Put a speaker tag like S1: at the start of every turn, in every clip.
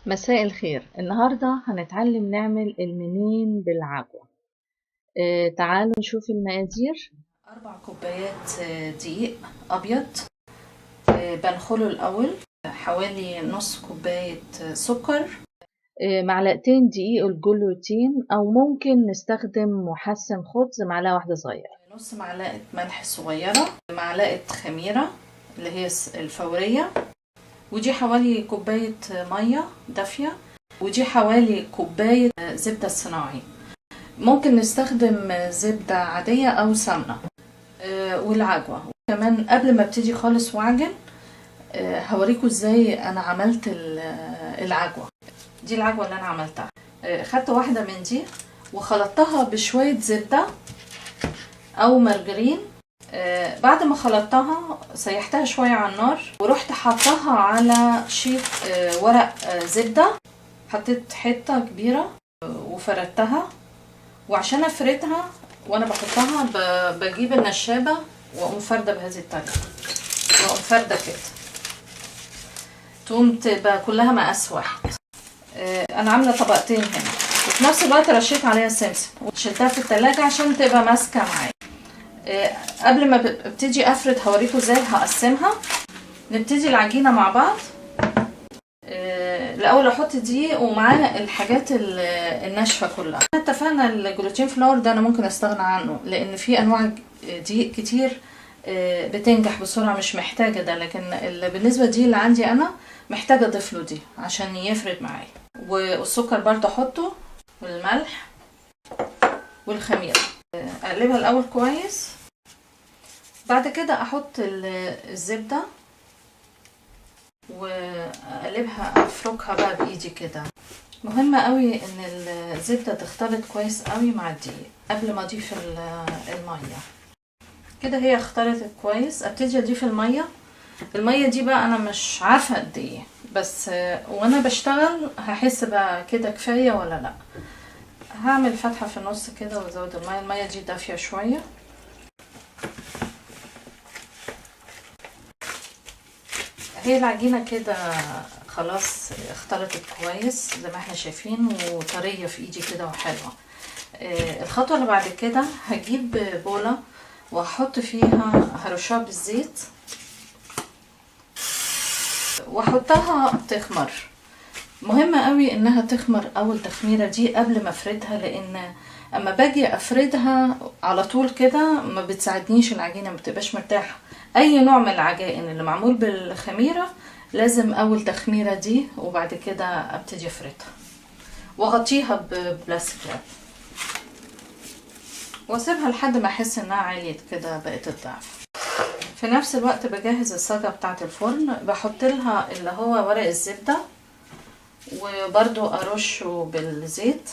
S1: مساء الخير. النهاردة هنتعلم نعمل المنين بالعجوة. تعالوا نشوف المقادير.
S2: 4 كوبايات دقيق أبيض، بنخله الأول، حوالي نص كوباية سكر،
S1: معلقتين دقيق الجلوتين، أو ممكن نستخدم محسن خبز، معلقة واحدة صغيرة،
S2: نص معلقة ملح صغيرة، معلقة خميرة اللي هي الفورية، ودي حوالي كوباية مية دافية، ودي حوالي كوباية زبدة صناعي. ممكن نستخدم زبدة عادية أو سمنة. والعجوة كمان. قبل ما ابتدي خالص واعجن، هوريكم ازاي انا عملت العجوة. دي العجوة اللي انا عملتها. خدت واحدة من دي وخلطتها بشوية زبدة او مرجرين. بعد ما خلطتها سيحتها شوية على النار، ورحت حطها على شيت ورق زبدة. حطيت حتة كبيرة وفردتها، وعشان افردها وانا بحطها بجيب النشابة واقوم فردة بهذه الطريقة، واقوم فردة كده، تقوم تبقى كلها مقاس واحد. انا عاملة طبقتين هنا، وفي نفس الوقت رشيت عليها السمسم وشلتها في التلاجة عشان تبقى ماسكة معايا. قبل ما ابتدي افرد هوريكم ازاي هقسمها. نبتدي العجينة مع بعض. الاول احط دي ومعاه الحاجات الناشفة كلها. اتفقنا ال gluten flour ده انا ممكن استغنى عنه، لان في انواع دقيق كتير بتنجح بسرعة، مش محتاجة ده. لكن بالنسبة دي اللي عندي انا محتاجة اضيف له دي عشان يفرد معايا. والسكر برضه احطه، والملح والخميرة. اقلبها الاول كويس، بعد كده احط الزبدة واقلبها، افركها بقى بايدي كده. مهم قوي ان الزبدة تختلط كويس قوي مع الدقيق قبل ما اضيف المية. كده هي اختلطت كويس، ابتدي اضيف المية. المية دي بقى انا مش عارفة قد ايه، بس وانا بشتغل هحس بقى كده كفاية ولا لا. هعمل فتحة في النص كده وازود المية. المية دي دافية شوية. هي العجينة كده خلاص اختلطت كويس زي ما احنا شايفين، وطرية في ايدي كده وحلوة. الخطوة اللي بعد كده هجيب بولة وهحط فيها، هرشها بالزيت واحطها تخمر. مهم قوي انها تخمر اول تخميرة دي قبل ما افردها، لان اما باجي افردها على طول كده ما بتساعدنيش العجينة، ما بتبقاش مرتاحة. اي نوع من العجائن اللي معمول بالخميرة لازم اول تخميرة دي، وبعد كده ابتدي افردها واغطيها ببلاستيك راب واسيبها لحد ما احس انها عليت كده بقت الضعف. في نفس الوقت بجهز الصاجة بتاعة الفرن، بحط لها اللي هو ورق الزبدة وبرضو ارشه بالزيت.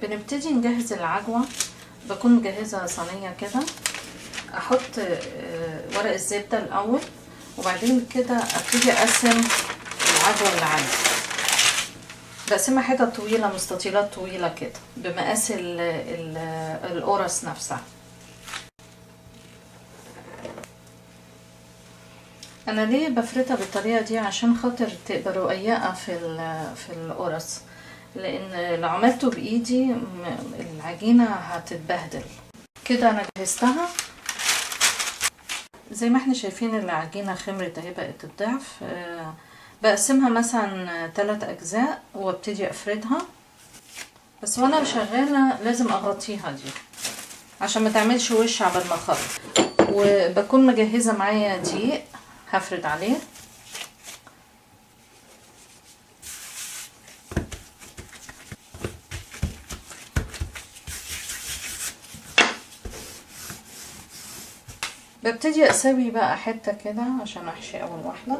S2: بنبتدي نجهز العجوة. بكون مجهزة صينية كده، احط ورق الزبدة الاول، وبعدين كده ابتدي اقسم العجوة اللي عندي. بقسمها حتت طويلة، مستطيلات طويلة كده بمقاس القرص نفسها. انا ليه بفردها بالطريقة دي؟ عشان خاطر تبقى رقيقة في القرص، لان لو عملته بايدي العجينة هتتبهدل. كده انا جهزتها زي ما احنا شايفين، العجينة خمرت اهي بقت الضعف. بقسمها مثلا 3 اجزاء وابتدي افردها، بس وانا شغالة لازم اغطيها دي عشان ما تعملش وش عبال ما اخلص. وبكون مجهزة معايا دقيق هفرد عليه. ببتدي اسوي بقى حتة كده عشان احشي اول واحدة.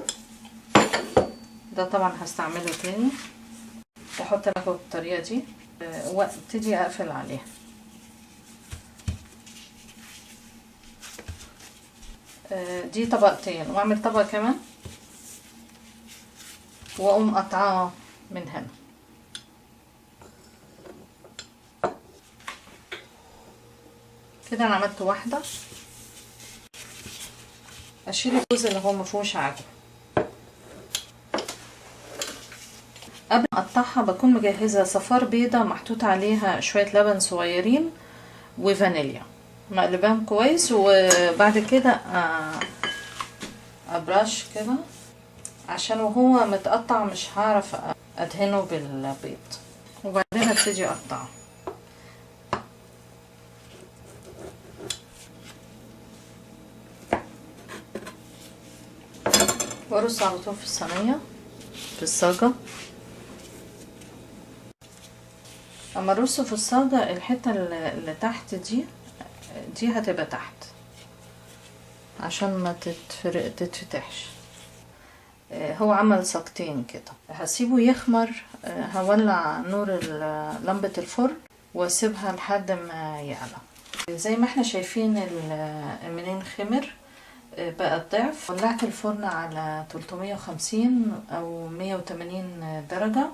S2: ده طبعا هستعمله تاني. بحط العجوة بالطريقة دي وابتدي اقفل عليها. دي طبقتين، واعمل طبقة كمان واقوم قطعاها من هنا. كده انا عملت واحدة. اشيل الجزء اللي هو مفيهوش عجوة. قبل ما اقطعها بكون مجهزة صفار بيضة محطوط عليها شوية لبن صغيرين وفانيليا، مقلباهم كويس، وبعد كده ابرش كده عشان وهو متقطع مش هعرف ادهنه بالبيض، وبعدين ابتدي اقطعه. وارص على طول في الصينية في الصاجة. اما ارصه في الصاجة الحتة اللي تحت دي هتبقى تحت عشان ما تتفتحش. هو عمل صاجتين كده، هسيبه يخمر. هولع نور لمبة الفرن واسيبها لحد ما يعلى. زي ما احنا شايفين المنين خمر بقى الضعف. ولعت الفرن على 350 او 180 درجة.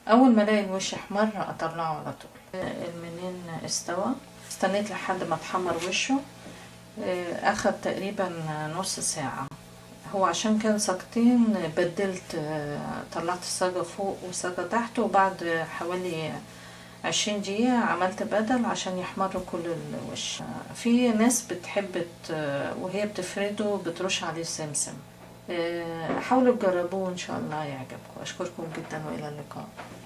S2: اول ما الاقي الوش احمر اطلعه على طول. المنين استوى، استنيت لحد ما اتحمر وشه، اخد تقريبا نص ساعة. هو عشان كان صاجتين بدلت، طلعت الصاجة فوق وصاجة تحت، وبعد حوالي 20 دقيقة عملت بدل عشان يحمر كل الوش. في ناس بتحب وهي بتفرده بترش عليه سمسم. حاولوا تجربوه ان شاء الله يعجبكم. اشكركم جدا والى اللقاء.